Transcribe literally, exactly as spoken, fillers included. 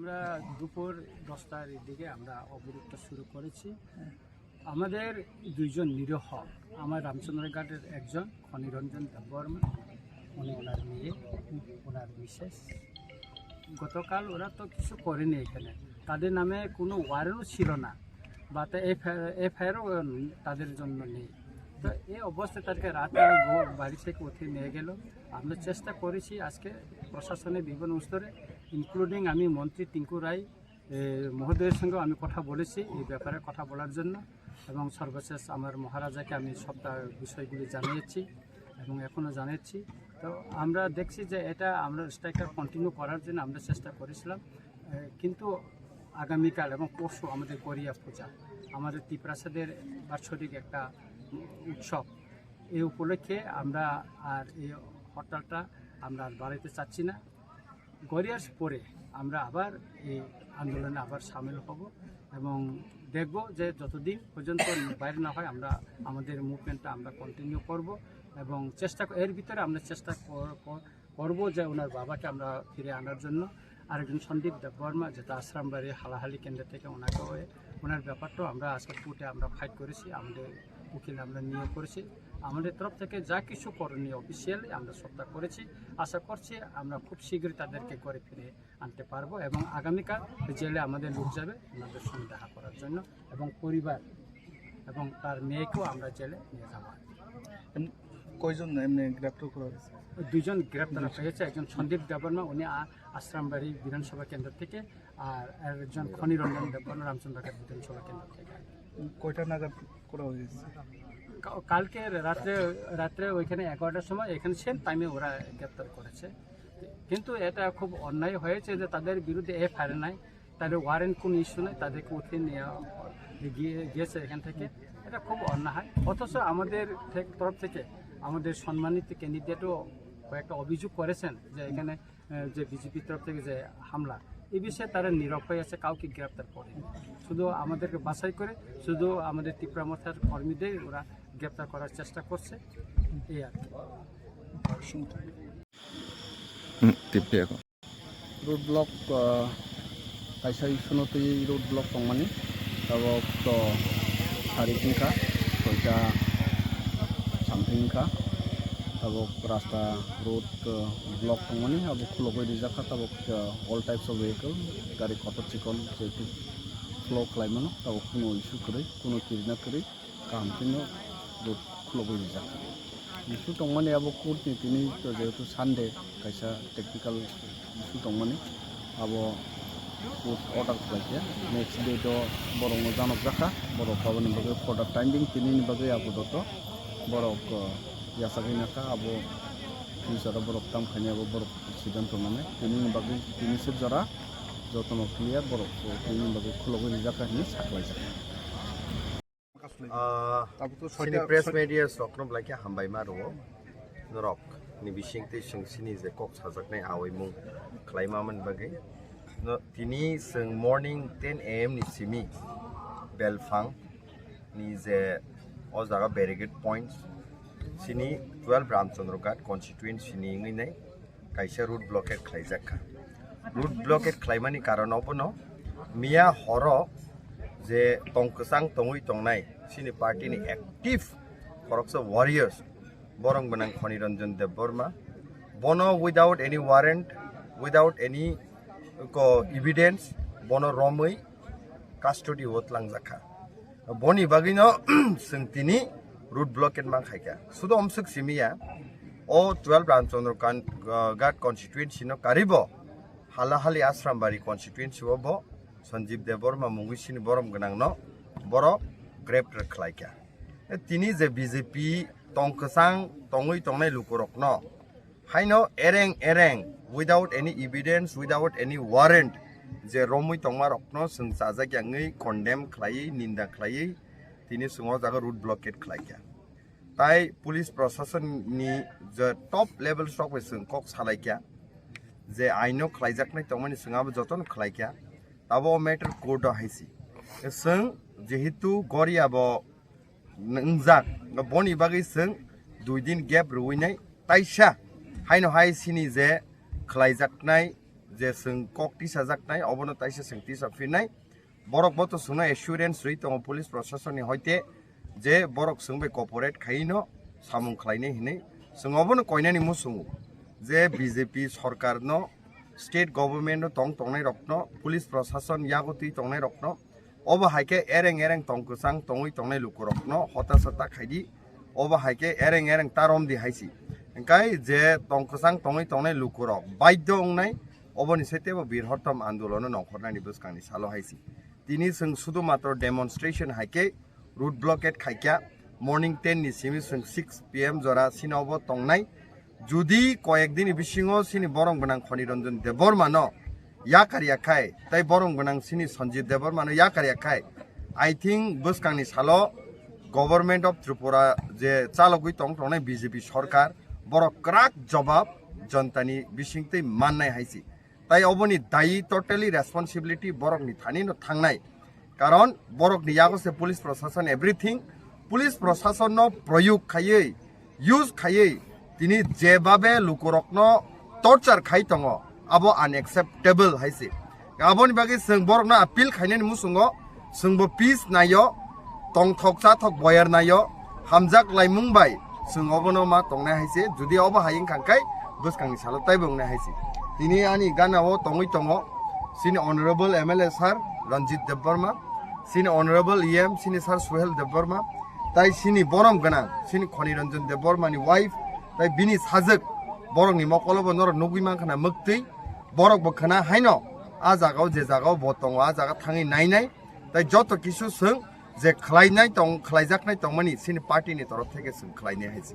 আমরা দুপুর দশটার দিকে আমরা অবরোধটা শুরু করেছি। আমাদের দুইজন নিরীহ, আমার রামচন্দ্রঘাটের একজন খনিরঞ্জন দেববর্মা, উনি ওনার মেয়ে, ওনার মিসেস। গতকাল ওরা তো কিছু করেনি এখানে, তাদের নামে কোনো ওয়ারেন্টও ছিল না, বা এফআইআরও তাদের জন্য নেই। তো এই অবস্থায় তাদেরকে রাতে বাড়ি থেকে উঠে নিয়ে গেল। আমরা চেষ্টা করেছি আজকে প্রশাসনের বিভিন্ন স্তরে, ইনক্লুডিং আমি মন্ত্রী টিঙ্কু রায় এ, মহোদয়ের সঙ্গেও আমি কথা বলেছি এই ব্যাপারে কথা বলার জন্য, এবং সর্বশেষ আমার মহারাজাকে আমি সবটা বিষয়গুলি জানিয়েছি এবং এখনও জানাচ্ছি। তো আমরা দেখছি যে এটা আমরা স্ট্রাইকটা কন্টিনিউ করার জন্য আমরা চেষ্টা করেছিলাম। এ, কিন্তু আগামীকাল এবং পরশু আমাদের গড়িয়া পূজা, আমাদের তিপ্রাসাদের বাৎসরিক একটা উৎসব। এই উপলক্ষে আমরা আর এই হরতালটা আমরা আর বাড়াইতে চাচ্ছি না। গড়িয়ার পরে আমরা আবার এই আন্দোলনে আবার সামিল হব এবং দেখব যে যতদিন পর্যন্ত বাইরে না হয়, আমরা আমাদের মুভমেন্টটা আমরা কন্টিনিউ করব এবং চেষ্টা, এর ভিতরে আমরা চেষ্টা কর-, কর-, করব যে ওনার বাবাকে আমরা ফিরে আনার জন্য। আরেকজন সন্দীপ দেববর্মা, যেটা আশ্রামবাড়ি হালাহালি কেন্দ্র থেকে, ওনাকে ওই, ওনার ব্যাপারটাও আমরা আজকে কোর্টে আমরা ফাইট করেছি, আমাদের উকিল আমরা নিয়োগ করেছি। আমাদের তরফ থেকে যা কিছু করণীয় অফিসিয়ালি আমরা সবটা করেছি। আশা করছি আমরা খুব শীঘ্রই তাদেরকে ঘরে ফিরে আনতে পারবো এবং আগামীকাল জেলে আমাদের লোক যাবে ওনাদের সঙ্গে দেখা করার জন্য এবং পরিবার এবং তার মেয়েকেও আমরা জেলে নিয়ে যাবো। এম-, কয়জন এমনি গ্রেপ্তার করা হয়েছে? দুইজন গ্রেপ্তার হয়েছে, একজন সন্দীপ দেববর্মা, উনি আ-, আশ্রামবাড়ি বিধানসভা কেন্দ্র থেকে, আর একজন খনিরঞ্জন দেববর্মা, রামচন্দ্রঘাট বিধানসভা কেন্দ্র থেকে। কয়টা নাগাদ করা হয়েছে? কা-, কালকে রাত্রে, রাত্রে ওইখানে এগারোটার সময় এখানে সেম টাইমে ওরা গ্রেপ্তার করেছে। কিন্তু এটা খুব অন্যায় হয়েছে যে তাদের বিরুদ্ধে এফআইআর নাই, তাদের ওয়ারেন্ট কোনো ইস্যু নাই, তাদেরকে উঠিয়ে নিয়ে গিয়ে, গিয়েছে এখান থেকে। এটা খুব অন্যায়। অথচ আমাদের থে-, তরফ থেকে আমাদের সম্মানিত ক্যান্ডিডেটও কয়েকটা অভিযোগ করেছেন যে এখানে, আহ, যে বিজেপির তরফ থেকে যে হামলা, এই বিষয়ে তারা নীরব হয়ে আছে, কাউকে গ্রেপ্তার করেনি। শুধু আমাদেরকে বাছাই করে শুধু আমাদের তিপ্রা মর্চার কর্মীদের ওরা গ্রেপ্তার করার চেষ্টা করছে, এই আর কি। Hmm, tip dia ko. Road block, ah, kaisa issue no twi road block tongmani, tabok to sari wngkha, soita something wngkha, tabok rasta road, ah, block tongmani, abo khulogwi rijak kha, tabok, ah, all types of vehicle, gari kotor chikon jehetu flow khlai mano, tabok kuno issue kwrwi, kuno kirina kwrwi. Kaham kheno bo khulogwi rijak. Issue tongmani abo court ni tini to jehetu Sunday kaisa technical issue tongmani abo court order khlaikha. Next day to borokno janokjakha, borok aboni bagwi further time being tinini bagwi abo doto borok, uh, yachagwi nakha abo future o borok tamkhaini abo borok siddhanto nanai. Tinini bagwi tini sir jora jotono clear borok, uh, tinini bagwi khulogwi rijakha hinwi saklaijak. Ah, tabuk to chini soita press soi- media rokno belai khe hambai ma rwo. Norok ni bising twi chwng chini je kok sajaknai awaimung khlai ma mani bagwi. No, tini chwng morning ten A M ni simi Belphang ni je o jaga barricade point chini twelve Ramchandra Ghat constituency ni wngwi nai kaisa road blockade khlaijak kha. Road blockade khlaimani karon obono miya horo je tong kwchang tongwi tongnai chini party ni active khoroksa warriors borong gwnang Khoni Ranjan Debbarma, bono without any warrant, without any ko evidence bono romwi custody o tlangjak kha. Boni bagwino chwng tini road blockade man khaikha. Sudo omswk simi ya, o twelve Ramchandra Kan-, uh, Ghat constituency no karibo Halahali Asrambari constituency o bo Sanjeev Debbarma mungwi sini borom gwnang no boro greptar khlaikha. Tini je B J P tong kwchang tongwi tongnai lukurokno haino ereng ereng, without any evidence, without any warrant, je romwi tongma rokno chwng chajak yangwi condemn khlaiwi, ninda khlaiwi, tini chwng o jaga road blockade khlaikha. Tai police proshashan ni je top level rok bai chwng kok salaikha, je aino khlaijaknai tongmani chwng abo jotono khlaikha, tabo o matter court o haisi. Chwng jehetu Goria bo wngjak, boni bagwi chwng dui din gap rwinai taisa haino hai sini je khlaijaknai je chwng kok tisajaknai, obono taisa chwng tisa phinai. Borok bo to chwngno assurance rwi tongo police proshasonni hoite je borok chwng bai cooperate khaino samung khlainai hinwi. Chwng obono koinani muchungo je B J P sorkarno, state government-o tong tongnai rokno, police proshason yago twi tongnai rokno, obo hai khe ereng ereng tong kwchang tongwi tongnai lukurokno hota sota khaidi, obo hai khe ereng ereng ta romdi hai si. Hwnkhe je tong kwchang tongwi tongnai lukurok baidhyo wngnai, oboni se teibo birhortom andolono nongkhornani bwskangni salo hai si. Tini chwng sudu matro demonstration hai khe road blockade khaikha, morning ten ni simi chwng six P M jora sini obo tongnai. Jodi koyek dini bisingo sini borong gwnang Khoni Ranjan Debbarma no yakar yakhai, tai borong gwnang sini Sanjit Debbarma no yakar yakhai, I think bwskangni salo Government of Tripura je chalogwi tong tongnai B J P sorkar, borok kwrak jobab jontani bisingtwi mannai hai si. Tai oboni dayi totally responsibility borokni thani no thangnai. Karon borokni yago se police proshashan everything. Police proshashan no proyog khaiwi, use khaiwi, tini jebabe lukurokno torture khai tongo, abo unacceptable hai se. Aboni bagwi chwng borokno appeal khainani muchungo, chwngbo peace naio, tongthok chathok boyar naio, hamjak laimung bai chwng obono ma tongnai hai se. Jodi obo hai wngkha khe bwskangni salo taibo wngnai hai se. Tini ani gana o tongwi tongo sini honorable M L A sir Ranjit Debbarma, sini honorable E M sini sir Suhel Debbarma, tai sini borom gwnang sini Khoni Ranjan Debbarma ni wife, tai bini sajwk borokni mokolo bo norok nugwi mankha na mwktwi, borok bo khna haino a jaga o je jaga o bo tongo a jaga thangwi nainai, tai joto kisu chwng je khlainai tong, khlaijaknai tongmani sini party ni torof theke chwng khlainai hai se.